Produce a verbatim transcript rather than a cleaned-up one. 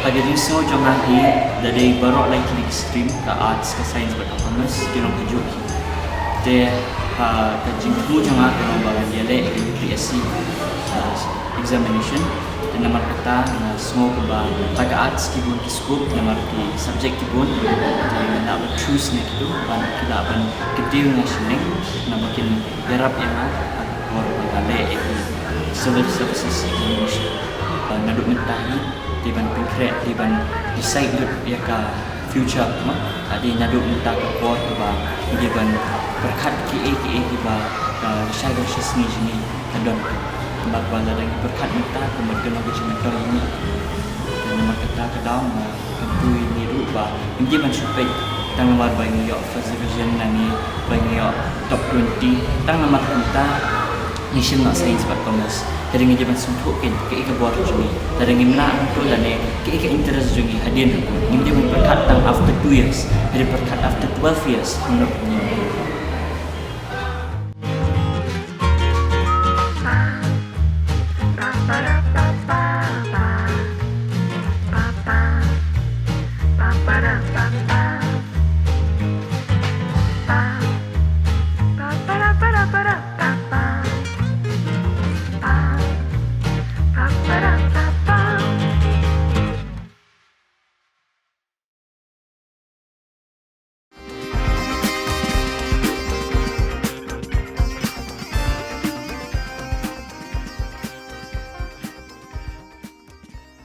Ka jingsngew jong nga hi, da dei baroh lai tylli ki stream, ka arts, ka science bad ka commerce, ki long kajuh hi. Te ha ka jingthmu jong nga ka long ba ngan ïaleh ïa ka U P S C examination. Te namar kata nga sngew kumba ha ka arts ki bun ki scope, namar ki subject ki bun. Te nga lah ban choose na kitu, ban ki lah ban kyntiew ïa nga sha neng, namar kin ïarap ïa nga ha ka por ba nga leh ïa ki civil services examination. Ba naduh mynta hi, dei ban pynkhreh, dei ban decide lut ïa ka future mo. Dei naduh mynta ka por kaba dei ban pyrkhat kiei kiei kiba ka lashai ka shisngi jong ngi ka don. Namar ba lada ngi pyrkhat mynta, ka mut ka long ka jingmyntoi ïa ngi. Te namar kata ka daw nga kyntu ïa ngi ruh ba ngim dei ban shu peit tang namar ba ngi ïoh first division, ngi ba ngi ïoh top twenty, tang namar kumta ngi shim noh science bad commerce. Te ngi dei ban sngewthuh kein kaei ka bor jong ngi. Lada ngim lah hangto lane kaei ka interest jong ngi hadien hangto. Ngim dei ban pyrkhat tang after two years, hynrei pyrkhat after twelve years. Ngim